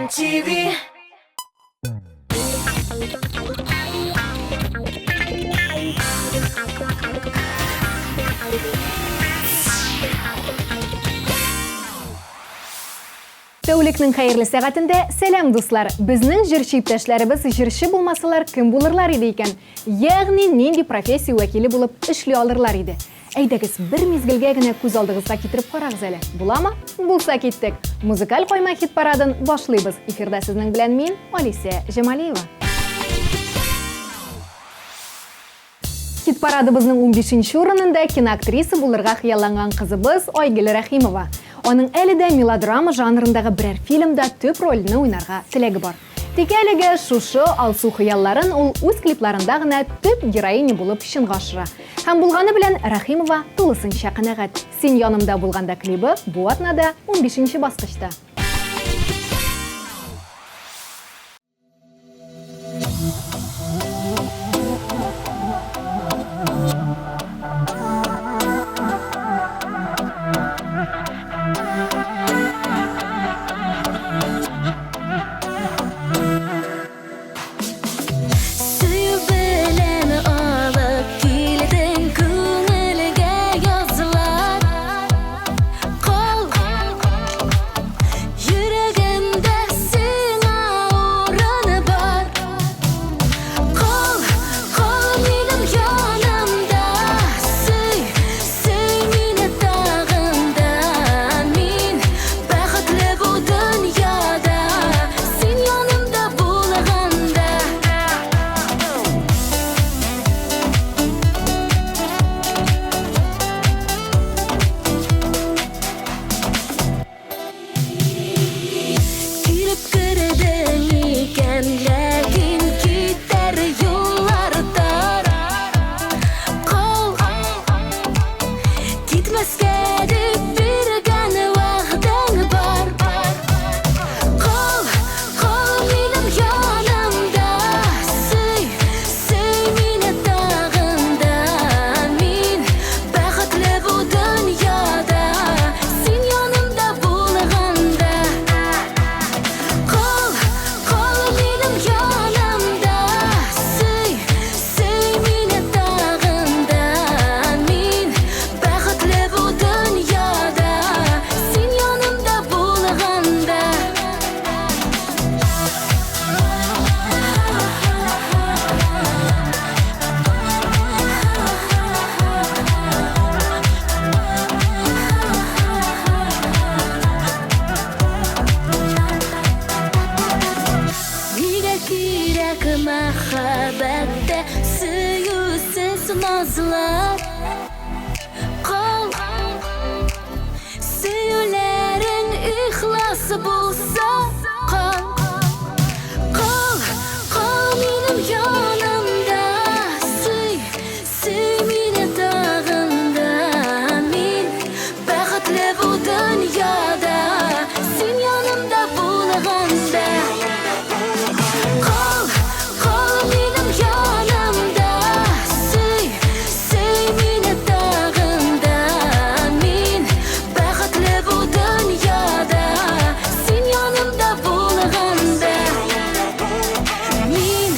Сәлам ТВ. Тәүлекнең хәерле сәгатендә сәлам, дуслар! Безнең җырчы иптәшләребез җырчы булмасалар, кем булырлар иде икән? Ягъни нинди профессия вәкиле булып эшли алырлар иде? Әйдәгез, бер мизгелгә генә күз алдыгызга китереп карагыз әле. Буламы? Булса киттек! Музыкаль койма хит-парадын башлыйбыз. Эфирда сезнең белән мин, Алисә Җамалиева. Хит-парадыбызның унбишенче урынында киноактриса булырга хыялланган кызыбыз Айгөл Рәхимова. Аның әле дә мелодрама жанрындагы берәр фильмда төп рольне уйнарга теләге бар. Тик әлегә шушы алсу хыялларын ул үз клипларында гына төп героиня булып чынга ашыра. Һәм булганы белән Рәхимова тулысынча канәгать. Син янымда булганда клибы бу атнада унбишенче баскычта. Сөю белән алып килдең күңелгә язлар. Кал, Йөрәгемдә сиңа урын бар. Кал, кал минем янымда. Сөй, сөй мине тагын да. Мин бәхетле бу дөньяда. Син янымда булганда. Килеп кердең икән, ләкин китәр юллар тар. Кал, китмәскә дип биргән вәгъдәң бар. Кал, кал минем янымда, сөй, сөй мине тагын да. Мин бәхетле бу дөньяда, син янымда булганда. Кал, кал минем янымда, сөй, сөй мине тагын да. Мин бәхетле бу дөньяда, син янымда булганда. Нигә кирәк мәхәббәттә сөюсез назлар? Кал, сөюләрең ихлас булса, кал. Кал, кал минем янымда, сөй, сөй мине тагын да. Мин бәхетле бу дөньяда, син янымда булганда. Кал, кал минем янымда, сөй, сөй мине тагын да. Мин бәхетле бу дөньяда, син янымда булганда. Мин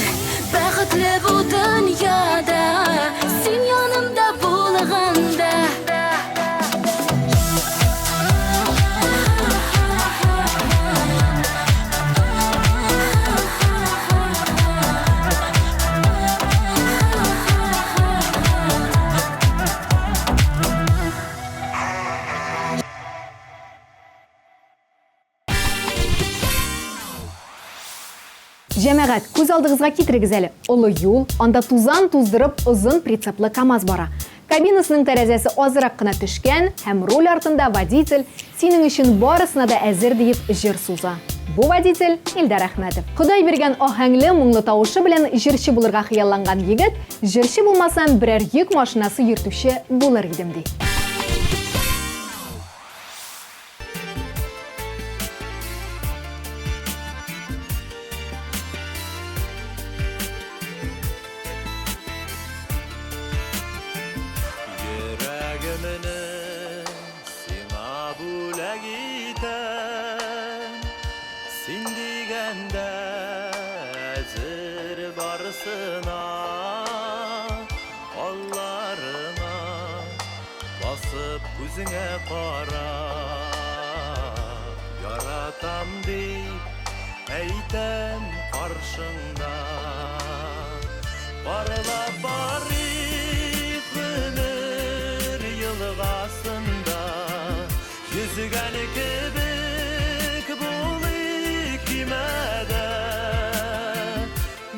бәхетле бу дөньяда, син янымда булганда. Җәмәгать, күз алдыгызга китерегез әле, олы юл, анда тузан туздырып озын прицеплы КАМАЗ бара. Кабинасының тәрәзәсе азрак кына төшкән һәм руль артында водитель синең өчен барысына да әзер диеп җыр суза. Бу водитель Илдар Әхмәтов. Ходай биргән аһәңле, моңлы тавышы белән җырчы булырга хыялланган егет, җырчы булмасам, берәр йөк машинасы йөртүче булыр идем, ди. Йөрәгемне сиңа бүләк итәм. Син дигән Дигәндә әзер барысына Алларыңа басып күзеңә карап Яратам дип әйтәм каршыңда Парлап барыйк гомер елгасында Йөзгән кебек булыйк көймәдә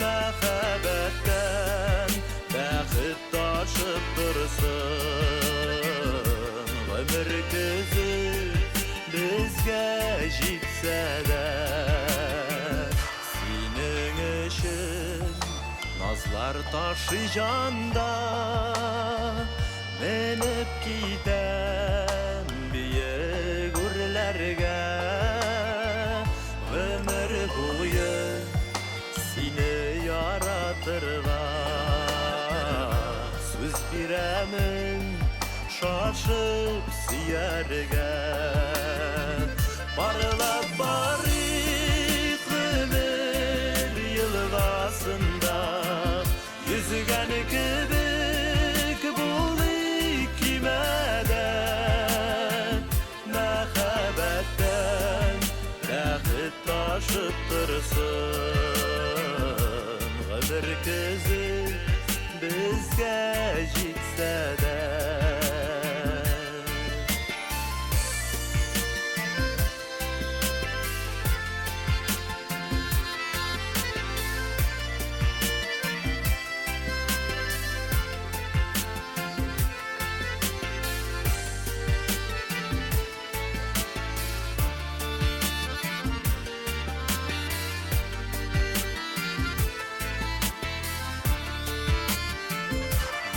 Мәхәббәттән бәхет ташып торсын Гомер көзе безгә җитсә дә Синең өчен назлар ташый җанда Менеп китәм биек үрләргә Гомер буе сине яратырга Сүз бирәмен шашып сөяргә Парлап барыйк гомер елгасында Йөзгән кебек булыйк көймәдә Мәхәббәттән бәхет ташып торсын Гомер көзе безгә җитсә дә.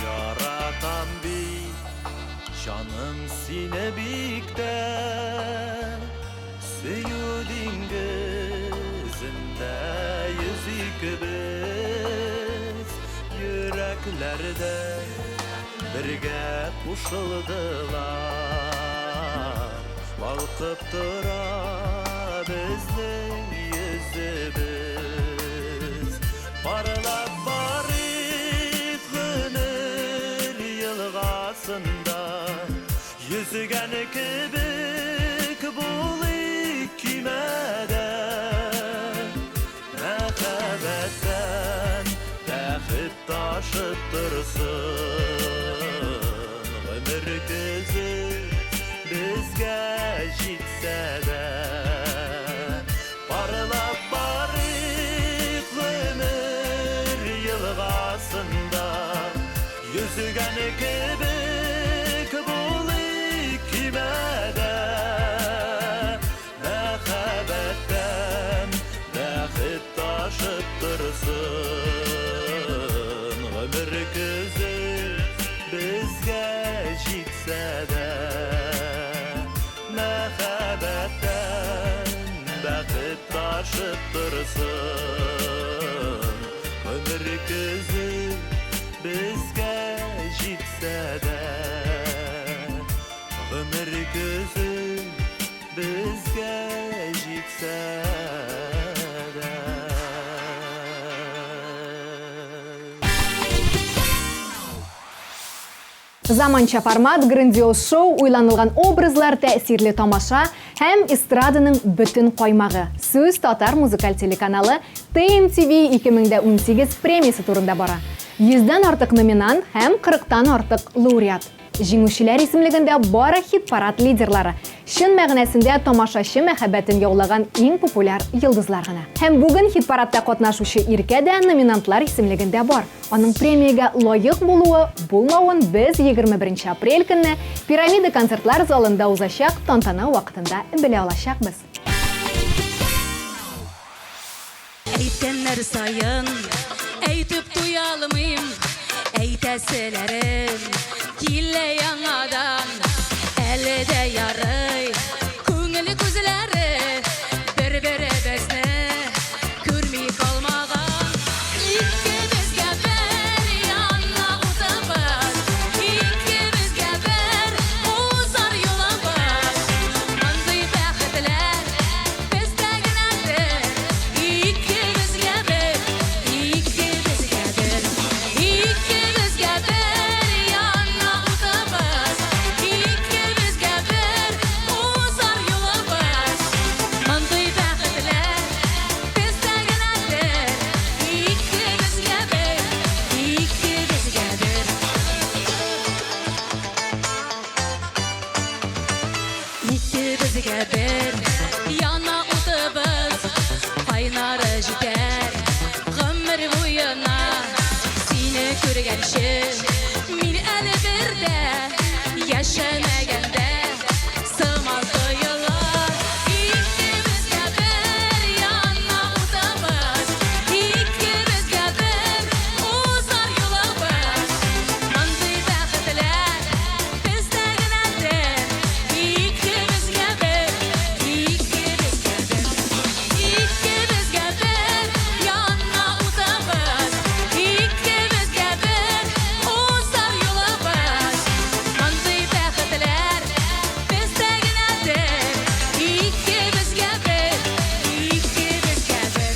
Яратам бит, җаным сине бик тә. Сөю диңгезендә йөзик без, Йөрәкләрдә бергә кушылдылар. Балкып тора безнең йөзебез. Парлап барыйк гомер елгасында, Йөзгән кебек булыйк көймәдә. Мәхәббәттән бәхет ташып торсын Гомер көзе безгә җитсә дә. Парлап барыйк гомер елгасында, Йөзгән кебек булыйк көймәдә. Мәхәббәттән бәхет ташып торсын Гомер көзе безгә җитсә дә. Мәхәббәттән бәхет ташып торсын Гомер көзе безгә җитсә дә. Гомер көзе безгә җитсә дә. Заманча формат, грандиоз шоу, уйланылган образлар, тәэсирле тамаша һәм эстраданың бөтен каймагы. Сүз татар музыкаль телеканалы TMTV 2018 премиясе турында бара. Йөздән артык номинант һәм кырыктан артык лауреат. Җиңүчеләр исемлегендә бары хит-парад лидерлары, чын мәгънәсендә тамашачы мәхәббәтен яулаган иң популяр йолдызлар гына. Һәм бүген хит-парадта катнашучы Иркә дә номинантлар исемлегендә бар. Аның премиягә лаек булуы, булмавын без 21 нче апрель көнне Пирамида концертлар залында узачак тантана вакытында белә алачакбыз. Әйткәннәр саен әйтеп туя алмыйм, Әйтәселәрем килә яңадан. Әле дә ярый, күңел күзләре Бер-беребезне күрми калмаган. Икебезгә бер яна утыбыз, Икебезгә бер узар юлыбыз. Мондый бәхетләр бездә генәдер. Яшәмәгәндә сыман тоела. Икебезгә бер янна утыбыз, Икебезгә бер узар юлыбыз. Мондый бәхетләр бездә генәдер. Икебезгә бер, икебезгә бер. Икебезгә бер янна утыбыз, Икебезгә бер узар юлыбыз. Мондый бәхетләр бездә генәдер. Икебезгә бер, икебезгә бер.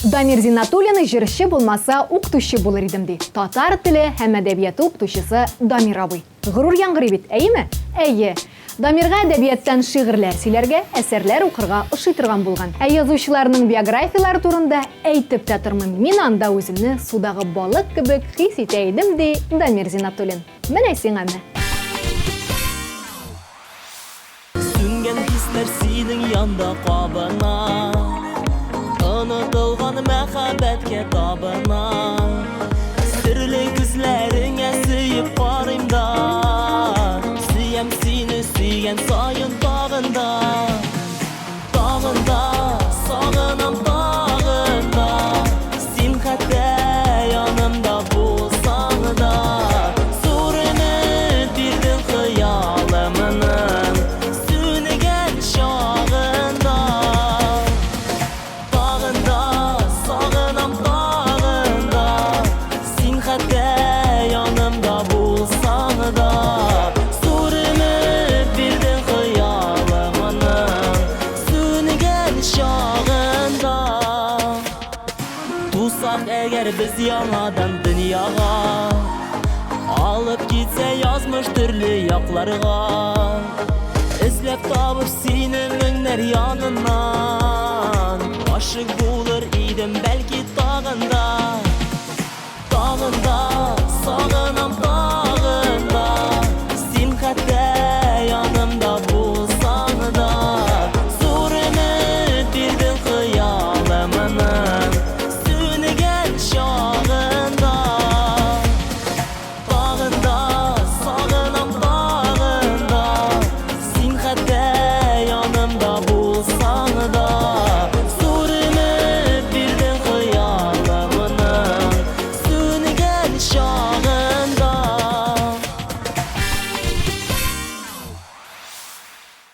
Дамир Зиннатуллин җырчы булмаса, укытучы булыр идем, ди. Татар теле һәм әдәбияты укытучысы Дамир абый. Горур яңгырый бит, әйеме? Әйе. Дамирга әдәбияттан шигырьләр сөйләргә, әсәрләр укырга ошый торган булган. Ә язучыларның биографияләре турында әйтеп тә тормыйм. Мин анда үземне судагы балык кебек хис итә идем, ди Дамир Зиннатуллин. Менә сиңа мә. Сүнгән хисләр синең янда кабына, Онытылган мәхәббәткә табына. Серле күзләреңә сөеп карыйм да, Сөям сине сөйгән саен тагын да, Тагын да, сагынам тагын да. Син хәтта янымда булсаң да, Зур өмет бирдең хыялымның Сүнгән чагында. Тагын да, сагынам тагын да, Син хәтта янымда булсаң да, Зур өмет бирдең хыялымның Сүнгән чагында. Тусак әгәр без яңадан дөньяга, Алып китсә язмыш төрле якларга, Эзләп табып сине меңнәр яныннан, Гашыйк булыр идем бәлки тагын да, Тагын да, сагынам тагын да. Син хәтта янымда булсаң да, Зур өмет бирдең хыялымның Сүнгән чагында. Тагын да, сагынам тагын да, Син хәтта янымда булсаң да, Зур өмет бирдең хыялымның Сүнгән чагында.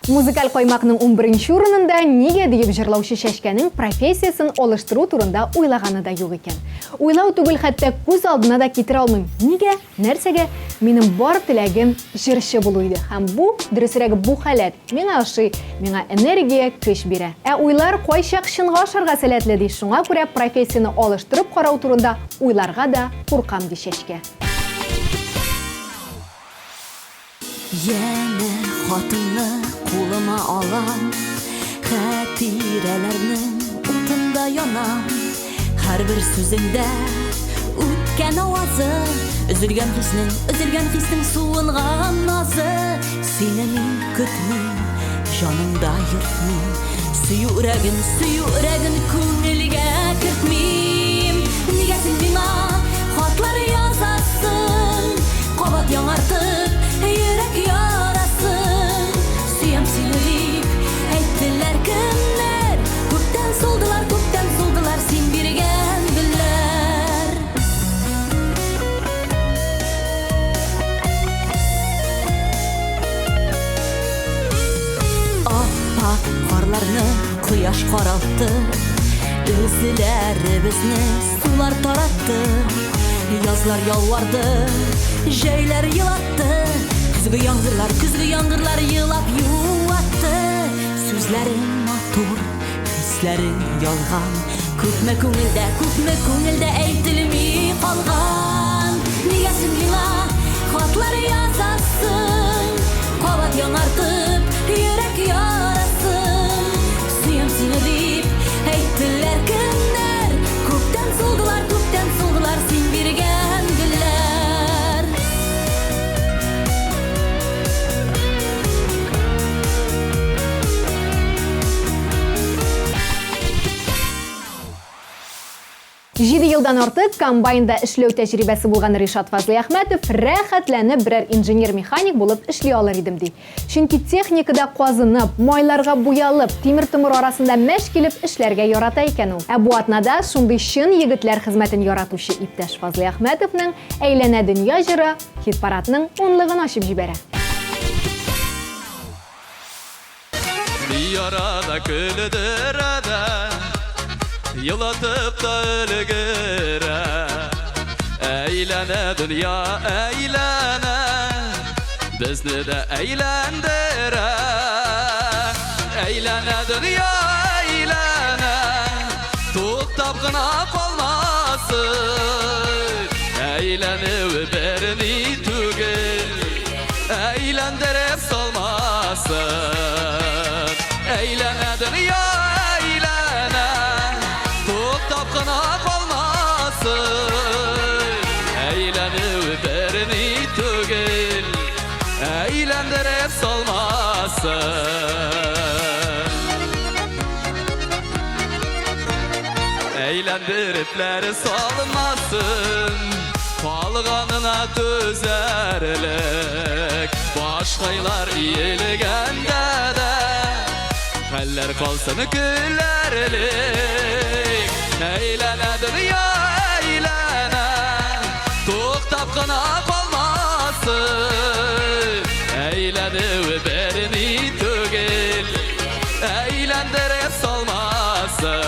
Музыкаль каймакның унберенче урынында нигә диеп җырлаучы Чәчкәнең профессиясен алыштыру турында уйлаганы да юк икән. Уйлау түгел, хәтта күз алдына да китерә алмыйм. Нигә? Нәрсәгә? Минем бар теләгем җырчы булу иде. Һәм бу, дөресрәге, бу халәт миңа ошый, миңа энергия, көч бирә. Ә уйлар кайчак чынга ашарга сәләтле, ди. Шуңа күрә профессияне алыштырып карау турында уйларга да куркам, ди Чәчкә. Янә хатыңны кулыма алам, Хатирәләрнең утында янам. Һәрбер сүзеңдә үткән авазы, Өзелгән хиснең, өзелгән хиснең суынган назы. Сине мин көтмим, җанымда йөртмим, Сөю өрәген, сөю өрәген күңелгә кертмим. Нигә син миңа хатлар язасың, Кабат яңартып йөрәк ярасын? Сөям сине дип әйттеләр кемнәр? Күптән сулдылар, күптән сулдылар син биргән гөлләр. Ап-ак карларны кояш каралтты, Эзләребезне сулар таратты. Язлар ялварды, җәйләр елатты, Көзге яңгырлар, көзге яңгырлар елап юатты. Сүзләрең матур, хисләрең ялган, Күпме күңелдә, күпме күңелдә әйтелми калган. Нигә син миңа хатлар язасың, Кабат яңартып йөрәк ярасын? Сөям сине дип әйттеләр кемнәр? Күптән сулдылар, күптән сулдылар син биргән гөлләр. Җиде елдан артык комбайнда эшләү тәҗрибәсе булган Ришат Фазлыйәхмәтов рәхәтләнеп берәр инженер-механик булып эшли алыр идем, ди. Чөнки техникада казынып, майларга буялып, тимер-томыр арасында мәш килеп эшләргә ярата икән ул. Ә бу атнада шундый чын егетләр хезмәтен яратучы иптәш Фазлыйәхмәтовның Әйләнә дөнья җыры хит-парадның унлыгын ачып җибәрә. Яра да көлдерә дә, Елатып та өлгерә. Әйләнә дөнья, әйләнә, Безне дә әйләндерә. Әйләнә дөнья, әйләнә, Туктап кына калмасын. Әйләнүе берни түгел. Әйләндереп салмасын. Әйләнә дөнья, әйләнә, Туктап кына калмасын. Әйләнүе берни түгел, Әйләндереп салмасын. Әйләндерепләр салмасын. Калганына түзәрлек. Башкайлар иелгәндә дә, Хәлләр калсын көләрлек. Әйләнә дөнья, әйләнә, Туктап кына калмасын. Әйләнүе берни түгел, Әйләндереп салмасын.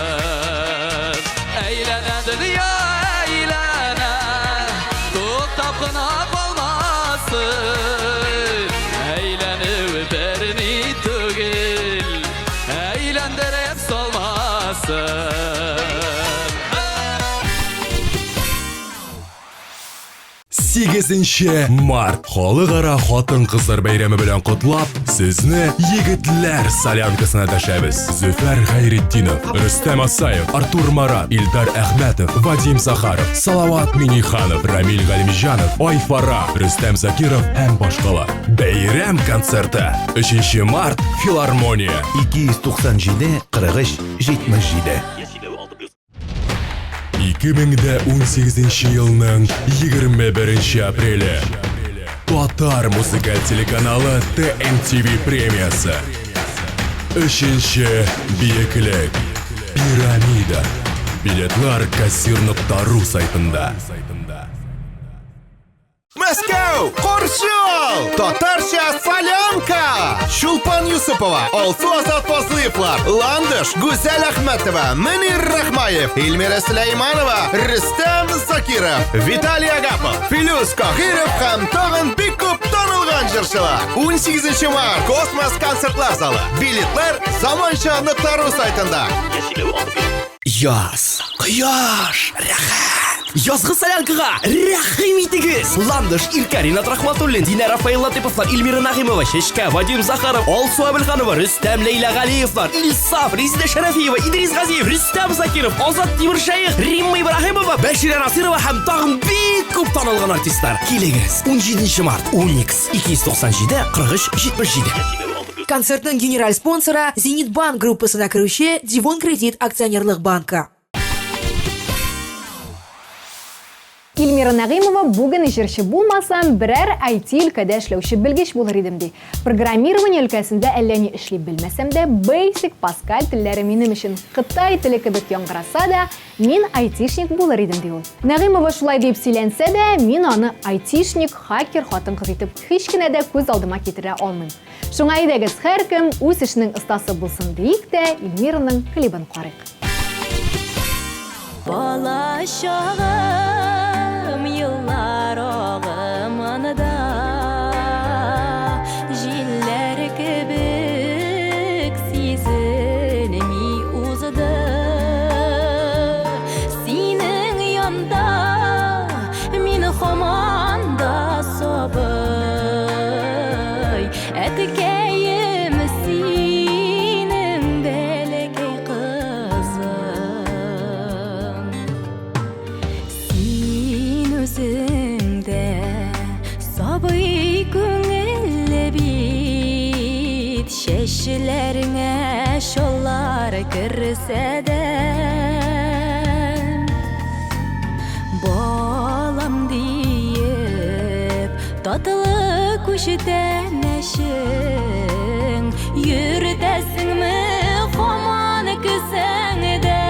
Әйләнә дөнья, әйләнә, Туктап кына калмасын. Әйләнүе берни түгел, Әйләндереп салмасын. Сигезенче март Халыкара хатын-кызлар бәйрәме белән котлап, сезне Егетләр солянкасына дәшәбез. Зөфәр Хәйретдинов, Рөстәм Асаев, Артур Марат, Илдар Әхмәтов, Вадим Захаров, Салават Миниханов, Рамиль Галимҗанов, Айфара, Рөстәм Закиров һәм башкалар. Бәйрәм концерты 3 март Филармония. 297 43 77. 2018 елның 21 апреле. Татар музыкаль телеканалы TMTV премиясе. Өченче биеклек. Пирамида. Билетлар кассир.ру сайтында. Мәскәү, каршы ал! Татарча солянка! Чулпан Юсупова, Алсу Азат Фазлыевлар, Ландыш, Гүзәл Әхмәтова, Мөнир Рахмаев, Эльмира Сөләйманова, Рөстәм Закиров, Виталий Агапов, Филүс Каһиров һәм тагын бик күп танылган җырчылар. 18 март, Космос концертлар залы. Билетлар заманча нокта ру сайтында. Яз, кояш, рәхәт! Язгы солянкага рәхим итегез! Ландыш, Иркә, Ринат Рахматуллин, Динә Рафаил Латыповлар, Эльмира Нагыймова, Чәчкә, Вадим Захаров, Алсу Әбелханова, Рөстәм Ләйлә Галиевлар, Илсаф, Резидә Шәрәфиева, Идрис Газиев, Рөстәм Закиров, Азат Тимершәех, Римма Ибраһимова, Бәширә Насыйрова һәм тагын бик күп танылган артистлар. Килегез! 17 март, Уникс, 297 43 77. Концертның генераль спонсоры Зенит Банк группасына керүче Дивон Кредит акционерлык банкы. Ильмира Нәгыймова бүген җырчы булмасам, берәр IT өлкәдә эшләүче белгеч булыр идем ди. Программирование өлкәсендә әллә ни эшли белмәсәм дә, Basic, Pascal телләре минем өчен кытай теле кебек яңгыраса да, мин айтишник булыр идем ди ул. Нәгыймова шулай дип сөйләнсә дә, мин аны айтишник, хакер хатын-кыз итеп һич кенә дә күз алдыма китерә алмыйм. Шуңа әйдәгез, һәркем үз эшенең остасы булсын диик тә, Эльмираның клибын карыйк. Бала чагым еллар агымында җилләр кебек сизелми узды. Синең янда мин һаман да сабый. Әткәем синең бәләкәй кызың. Син үзең дә сабый күңелле бит, чәчләреңә чаллар керсә дә. Татлы күчтәнәчең йөртәсеңме һаман кесәңдә?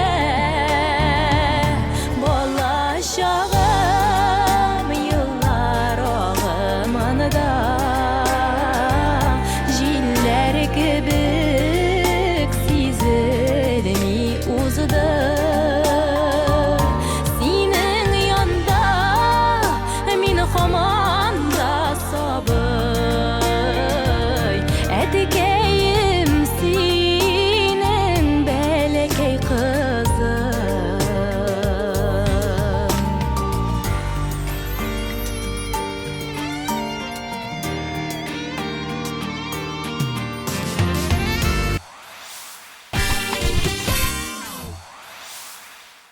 Бала чагым еллар агымында җилләр кебек сизелми узды. Синең янда мин һаман да сабый, әткәем синең бәләкәй кызың.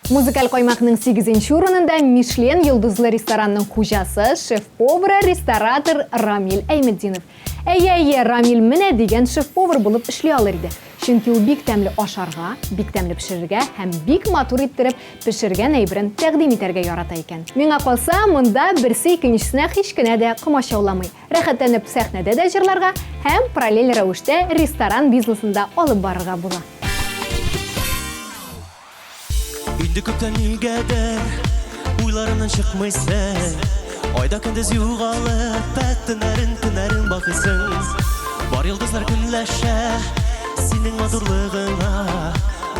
Музыкаль каймакның сигезенче урынында Мишлен йолдызлы ресторанның хуҗасы, шеф-повары, ресторатор Рамил Әйметдинов. Әйе, әйе, Рамил менә дигән шеф-повар булып эшли алыр иде. Чөнки ул бик тәмле ашарга, бик тәмле пешерергә һәм бик матур иттереп пешергән әйберен тәкъдим итәргә ярата икән. Миңа калса, монда берсе икенчесенә һич кенә дә комачауламый. Рәхәтләнеп сәхнәдә дә җырларга һәм параллель рәвештә ресторан бизнесын да алып барырга була. Инде күптән нигәдер уйларымнан чыкмыйсың. Айда көндез югалып, ә төннәрен төннәрен бакыйсың. Бар йолдызлар көнләшә синең матурлыгыңа.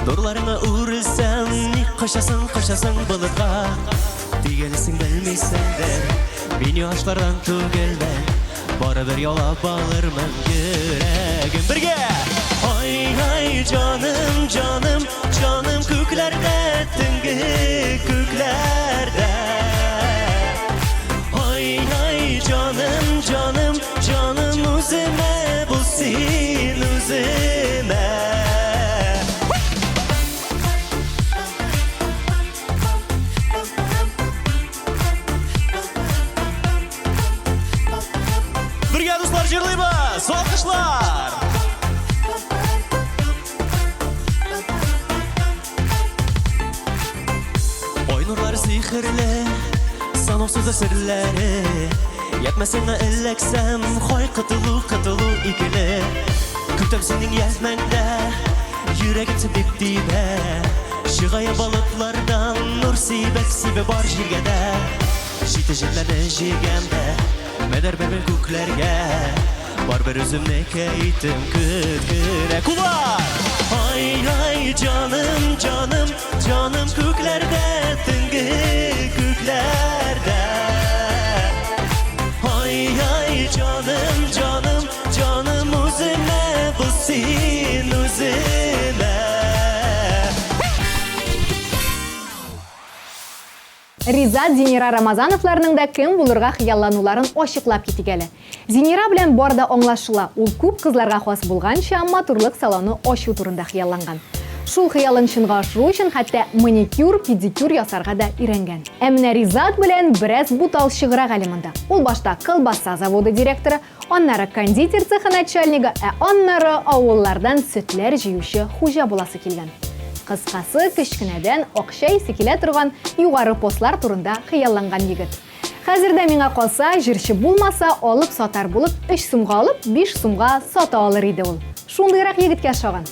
Нурларыңа үрелсәм, ник качасың, качасың болытка? Тик әле син белмисеңдер, мин юашлардан түгелмен. Барыбер яулап алырмын йөрәгем. Бергә! Ай-ай, җаным, җаным, җаным күкләрдә, төнге күкләрдә. Ай-ай, җаным, җаным, җаным үземә бул син үземә. Бергә, дуслар, җырлыйбыз! Алкышлар! Ай нурлары сихерле, санаусыз серләре. Ятмасыңа эләксәм, хай котылу, котылу икеле. Көтәм синең язмаңда, йөрәгем син дип тибә. Чыгая болытлардан, нур сибеп, сибә бар җиргә дә. Җите җилләрне җигәмдә, мәдәр бер күкләргә. Бар бер үземнеке итем көт кенә. Куллар! Ай-ай, җаным, җаным, җаным күкләрдә, төнге күкләрдә. Ай-ай, җаным, җаным, җаным үземә бул син үземә. Ризат, Зинира Рамазановларның да кем булырга хыяллануларын ачыклап китик әле. Зинира белән бар да аңлашыла, ул күп кызларга хас булганча матурлык салоны ачу турында хыялланган. Шул хыялын чынга ашыру өчен хәтта маникюр, педикюр ясарга да өйрәнгән. Ә менә Ризат белән бераз буталчыграк әле монда. Ул башта колбаса заводы директоры, аннары кондитер цехы начальнигы, ә аннары авыллардан сөтләр җыючы хуҗа буласы килгән. Кыскасы, кечкенәдән акча исе килә торган югары постлар турында хыялланган егет. Хәзер дә миңа калса, җырчы булмаса, алып сатар булып, 3 сумга алып, 5 сумга сата алыр иде ул. Шундыйрак егеткә ошаган.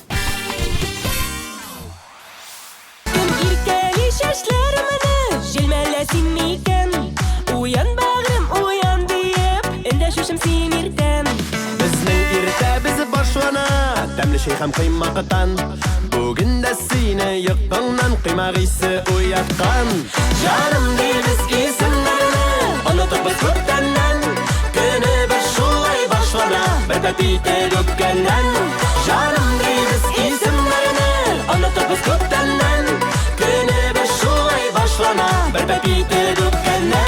Кем иркәли чәчләремне, җилмәлә син микән? Уян, бәгърем, уян диеп, эндәшүчем син иртән. Безнең иртәбез башлана тәмле чәй һәм коймактан. Бүген дә сине йокыңнан коймак исе уяткан. Җаным дибез исемнәрне, онытып күптәннән. Көнебез шулай башлана, бер тәти итеп үпкәннән. Җаным дибез исемнәрне, онытып күптәннән. Көнебез шулай башлана, бер тәти итеп үпкәннән.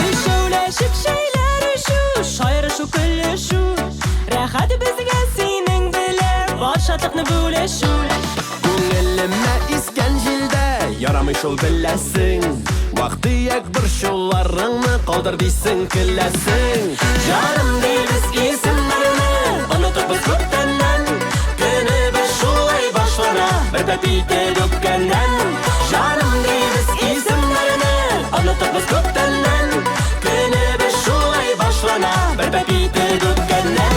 Өчәүләшеп чәйләр эчү, шаярышу, көлешү. Рәхәт безгә синең белән бар шатлыкны бүлешү. Күңелемә искән җилдә ярамый шул беләсең. Вак-төяк борчуларыңны калдыр дисең көләсең. Җаным дибез исемнәрне, онытып күптәннән. Көнебез шулай башлана, тәти итеп үпкәннән. Җаным дибез исемнәрне, оныттык без күптәннән. Көнебез шулай башлана, бер тәти итеп үпкәннән.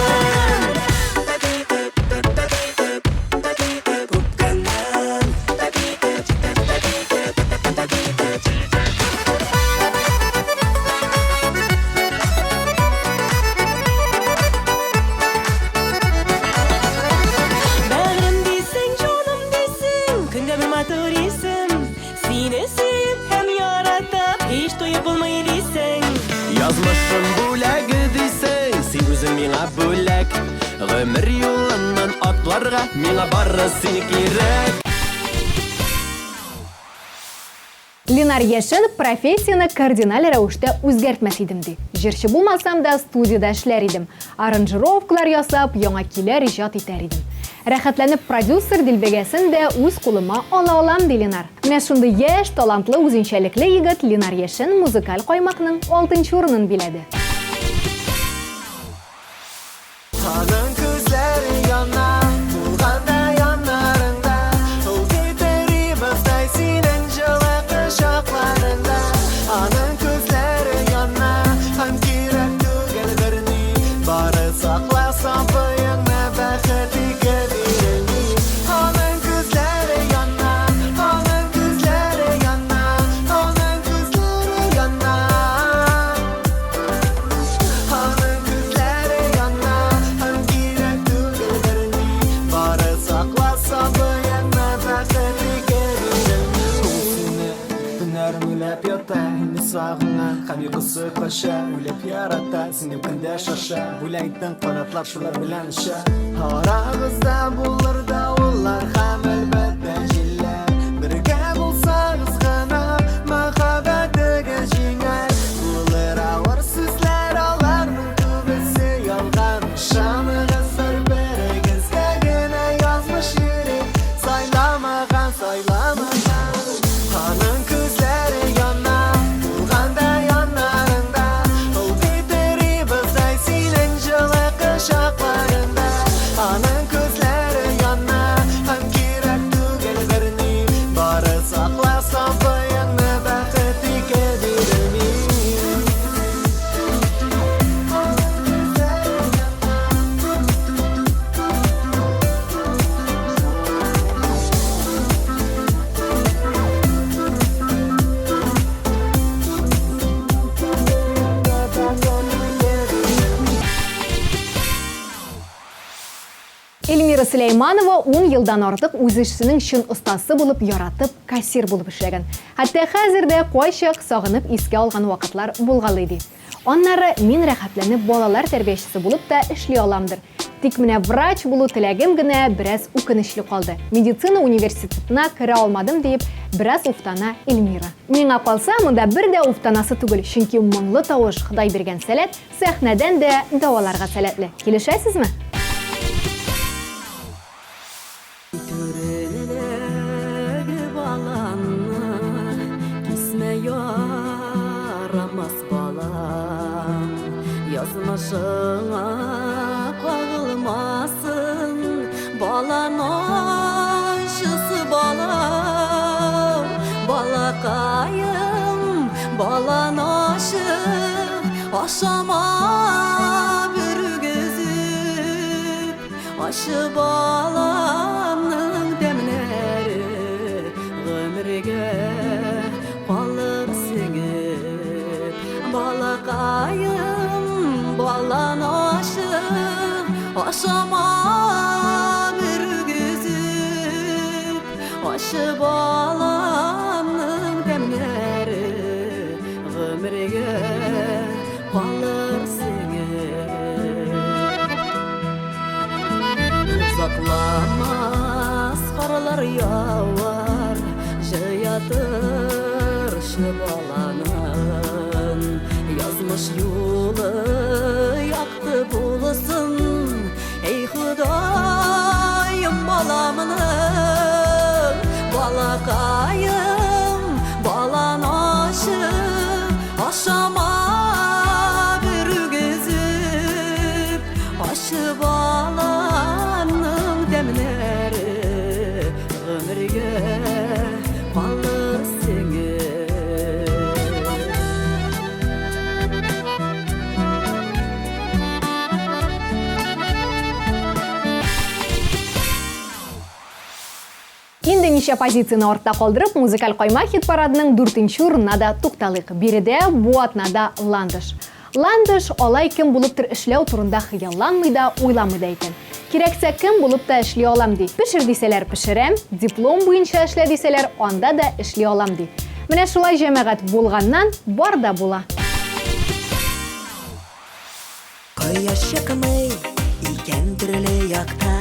Бәгърем дисең, җаным дисең, көндә бер матур исем. Сине сөеп һәм яратып, һич туеп булмый дисең. Язмышым бүләге дисең, син үзең миңа бүләк. Гомер юлыннан атларга миңа бары син кирәк. Ленар Яшин профессияне кардиналь рәвештә үзгәртмәс идем ди. Җырчы булмасам да студиядә эшләр идем. Аранжировкалар ясап, яңа көйләр иҗат итәр идем. Рәхәтләнеп продюсер дилбегәсен дә үз кулыма ала алам, ди Ленар. Менә шундый яшь, талантлы, үзенчәлекле егет Ленар Яшин музыкаль каймакның алтынчы урынын биләде. Аның күзләре яна, булганда яннарыңда, Ул китеримездай синең җылы кочакларыңда. Аның күзләре яна, һәм кирәк түгел берни, Бары сакла сабыеңны бәхет ике бирелми. Аның күзләре яна, аның күзләре яна, аның күзләре яна. Аның күзләре яна, һәм кирәк түгел берни, Бары сакла сабыеңны бәхет ике бирелми. Ул сине төннәрен уйлап ята, һине сагына, һәм йокысы кача, үлеп ярата, сине көндә шаша, бүләк иттең канатлар шулар белән оча. Арагызда булыр давыллар һәм әлбәттә җилләр, бергә булсагыз гына мәхәббәтегез җиңәр. Булыр авыр сүзләр, аларның күбесе ялган. Ышаныгыз бер-берегезгә генә язмыш йөри, сайламаган, сайламаган. Аның күзләре яна, булганда яннарыңда, Ул китерибездәй синең җылы кочакларыңда. Аның күзләре яна, һәм кирәк түгел берни, Бары сакла сабыеңны бәхет ике бирелми. Эльмира Сөләйманова 10 елдан артык үз эшенең чын остасы булып, яратып, кассир булып эшләгән. Хәтта хәзер дә кайчак сагынып искә алган вакытлар булгалый ди. Аннары мин рәхәтләнеп балалар тәрбиячесе булып та эшли аламдыр. Тик менә врач булу теләгем генә бераз үкенечле калды. Медицина университетына керә алмадым диеп, бераз уфтана Эльмира. Миңа калса, монда бер дә уфтанасы түгел, чөнки моңлы тавыш, Ходай биргән сәләт, сәхнәдән дә дәваларга сәләтле. Килешәсезме? Түренлеге баланны кисмә ярамас балам. Язмышыңа кагылмасын, балан ачысы балам. Балакаем, балан ашы, ашама бергезеп. Ашы баламның тәмнәре гомергә калыр сеңеп. Балакаем, балан ашы, ашама бергезеп. Ашы баламның тәмнәре гомергә калыр сеңеп. Озакламас карлар явар, җыя торшы баланын. Язмыш юлы якты булсын, эй Ходаем баламның. Балакаем, балан ашы, ашама бергезеп. Ашы баланың тәмнәре гомергә Берничә позицияне артта калдырып, музыкаль кайма хит-парадының дүртенче урынына да тукталыйк. Биредә бу атнада Ландыш. Ландыш алай кем булыптыр эшләү турында хыялланмый да, уйламый да икән. Кирәксә кем булып та эшли алам, ди. Пешер дисәләр, пешерәм, диплом буенча эшлә дисәләр, анда да эшли алам, ди. Менә шулай, җәмәгать, булганнан бар да була. Кояш чыкмый икән төрле якта,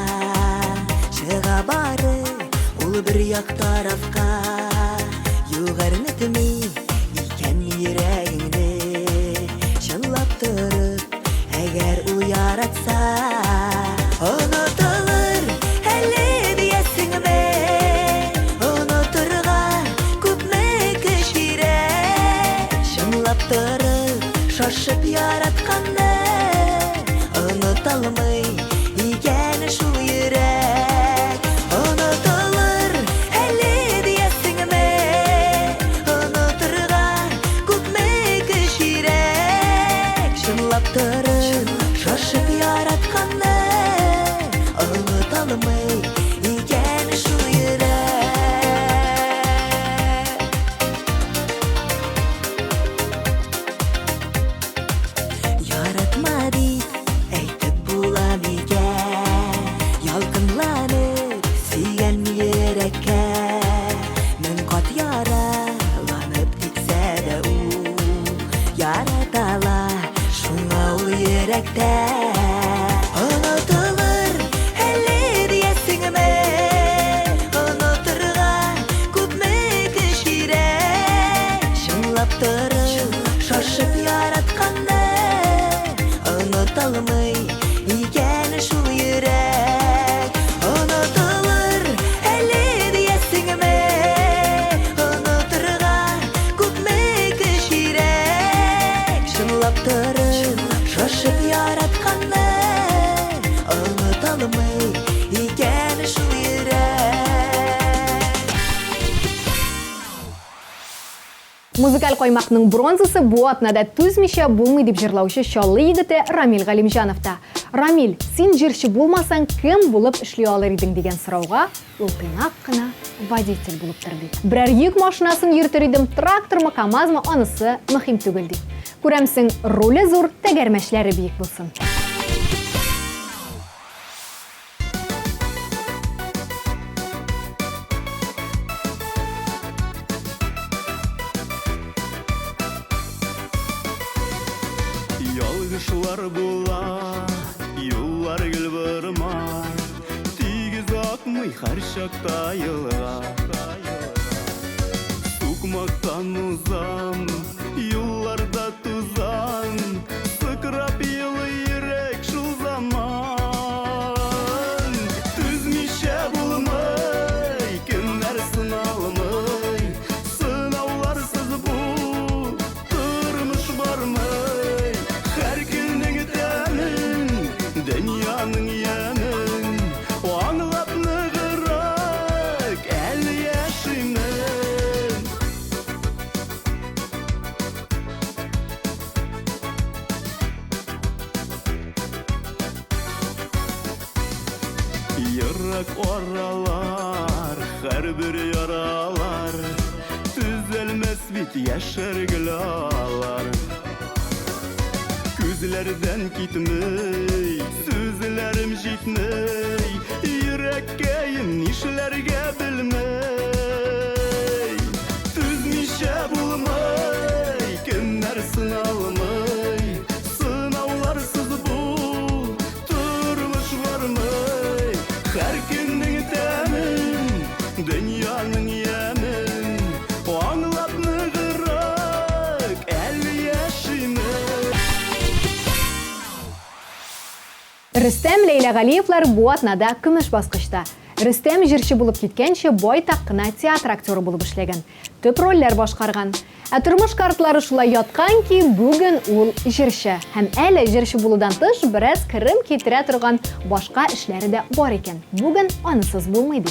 Чыга бары ул бер як тарафка. Юк әрнетми икән йөрәгеңне, Чынлап торып, әгәр ул яратса. Онытылыр әле диясеңме, Онытырга күпме көч кирәк. Чынлап торып, шашып яратканны Оныталмый икән шул йөрәк. Онытылыр әле диясеңме, Онытырга күпме көч кирәк. Чынлап торып, шашып яратканны Оныталмый икән шул йөрәк. Яратма дип әйтеп була микән, Ялкынланып сөйгән йөрәккә? Мең кат яраланып китсә дә ул ярата ала, шуңа ул йөрәктә. Онытылыр әле диясеңме, Онытырга күпме көч кирәк. Чынлап торып, шашып яратканны Оныталмый икән шул йөрәк. Онытылыр әле диясеңме, Онытырга күпме көч кирәк. Чынлап торып, шашып яратканны Оныталмый икән шул йөрәк. Музыкаль каймакның бронзасы бу атнада Түзмичә булмый дип җырлаучы Чаллы егете Рамил Галимҗановта. Рамил, син җырчы булмасаң, кем булып эшли алыр идең дигән сорауга ул тыйнак кына водитель булып тор ди. Берәр йөк машинасын йөртер идем, трактормы, КАМАЗмы, анысы мөһим түгел ди. Күрәмсең, руле зур, тәгәрмәчләре биек булсын. Ялгышлар була, юллар гел борма, Тигез акмый һәрчакта елга. Сукмактан узам, юлларда тузан, Сыкрап елый йөрәк шул заман. Түзмичә булмый, көннәр сыналмый, Сынауларсыз бу тормыш бармый. Һәр көннең тәмен, дөньяның ямен Аңлап ныграк әле яшимен. Ерак аралар, һәрбер яралар Төзәлмәс бит яшәр гел алар. Күзләрдән китми, сүзләрем җитми, Йөрәккәем нишләргә белми. Түзмичә булмый, көннәр сыналмый, Сынауларсыз бу тормыш бармый. Һәр көннең тәмен, дөньяның ямен Аңлап ныграк әле яшимен. Рөстәм, Ләйлә Галиевлар бу атнада көмеш баскычта. Рөстәм җырчы булып киткәнче байтак кына театр актеры булып эшләгән, төп рольләр башкарган. Ә тормыш картлары шулай яткан ки, бүген ул җырчы. Һәм әле җырчы булудан тыш бераз керем китерә торган башка эшләре дә бар икән. Бүген анысыз булмый ди.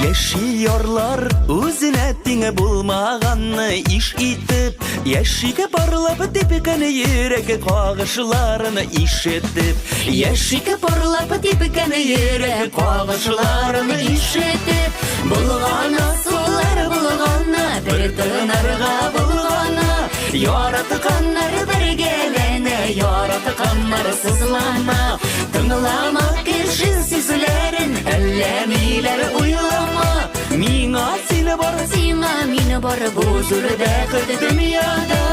Яши ярлар үзенә тиңе булмаганны иш итеп. Яшик парлап типкән йөрәк кагышларын ишетеп. Яшик парлап типкән йөрәк кагышларын ишетеп. Булгана сулар булгана, бер тынарга булгана. Яратканнар бергәләнә, яратканнар сызлана. Тыңлама кеше сүзләрен, әллә ниләр уйлама. Миңа син бар, сиңа мин бар, бу зур бәхет дөньяда.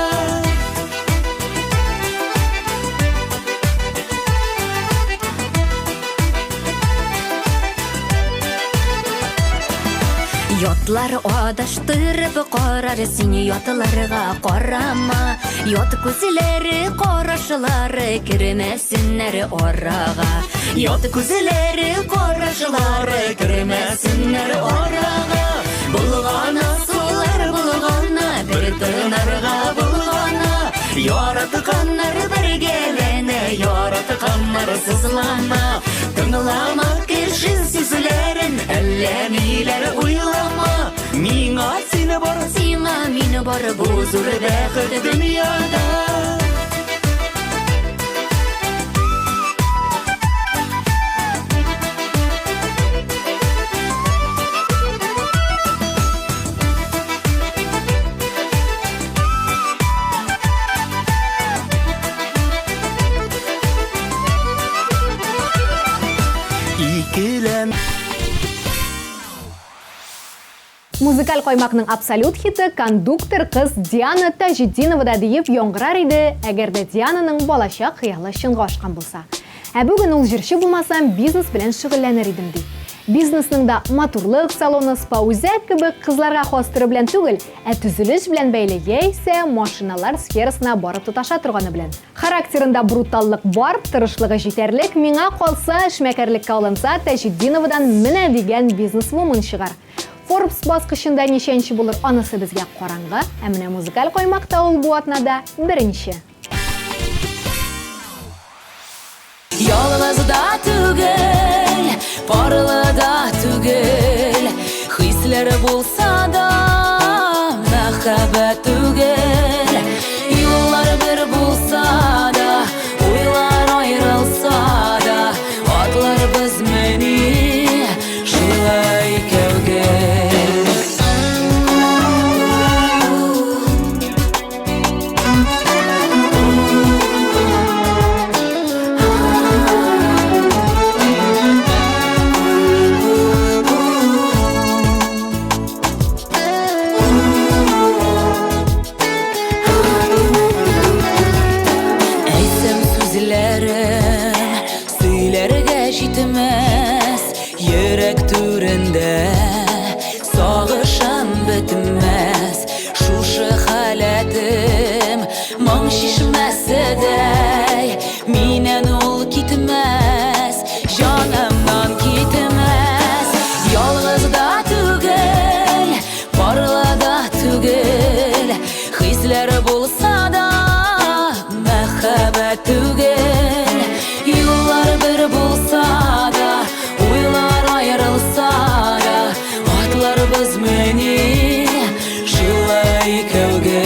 Ятлар адаштырып карар, син ятларга карама. Ят күзләре, карашлары кермәсеннәр арага. Ят күзләре, карашлары кермәсеннәр арага. Булгана сулар булгана, бер тынарга булгана. Яратканнар бергәләнә, яратканнар сызлана. Тыңлама кеше сүзләрен, әллә ниләр уйлама. Миңа син бар, сиңа мин бар, бу зур бәхет дөньяда. Икелән. Музыкаль каймакның абсолют хиты кондуктор кыз Диана Таҗетдинова да диеп яңгырар иде, әгәр дә Диананың балачак хыялы чынга ашкан булса. Ә бүген ул җырчы булмасам, бизнес белән шөгыльләнер идем ди. Бизнесның да матурлык салоны, спа-үзәк кебек кызларга хас төре белән түгел, ә төзелеш белән бәйле яисә машиналар сферасына барып тоташа торганы белән. Характерында бруталлык бар, тырышлыгы җитәрлек, миңа калса, эшмәкәрлеккә алынса, Таҗетдиновадан менә дигән бизнесвумен чыгар. Forbes баскычында ничәнче булыр, анысы безгә караңгы, ә менә музыкаль каймакта ул бу атнада беренче. Ялгыз да түгел, парлы да түгел, хисләр булса да, мәхәббәт түгел. Юллар бер булса да, уйлар аерылса да, атларбыз мени шулай икәүгә. Әйтсәм сүзләрем сөйләргә җитмәс, йөрәк түрендә сагышым бетмәс. Шушы халәтем моң чишмәседәй, миннән ул китмәс, җанымнан китмәс. Ялгыз да түгел, парлы да түгел, хисләр булса да, мәхәббәт түгел. Юллар бер булса да, уйлар аерылса да, атларбыз мени шулай икәүгә.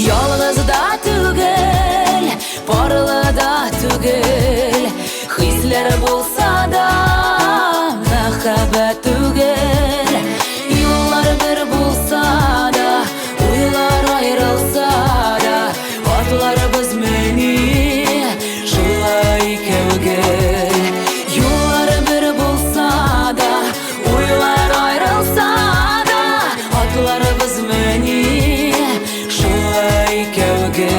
Ялгыз да түгел, парлы да түгел, хисләр булса да, мәхәббәт түгел. Юллар бер булса да, уйлар аерылса да, атларбыз мени шулай икәүгә. Юллар бер булса да, уйлар аерылса да, атларбыз мени шулай икәүгә.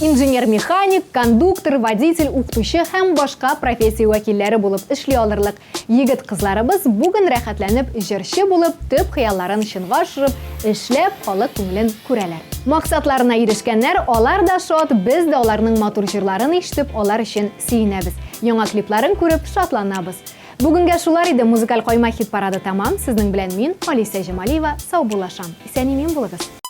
Инженер-механик, кондуктор, водитель, укытучы һәм башка профессия вәкилләре булып эшли алырлык егет-кызларыбыз бүген рәхәтләнеп җырчы булып, төп хыялларын чынга ашырып, эшләп, халык күңелен күрәләр. Максатларына ирешкәннәр, алар да шат, без дә аларның матур җырларын ишетеп, алар өчен сөенәбез. Яңа клипларын күреп, шатланабыз. Бүгенгә шулар иде, музыкаль кайма хит-парады тәмам. Сезнең белән мин, Алисә Җамалиева, саубуллашам. Исән-имин булыгыз!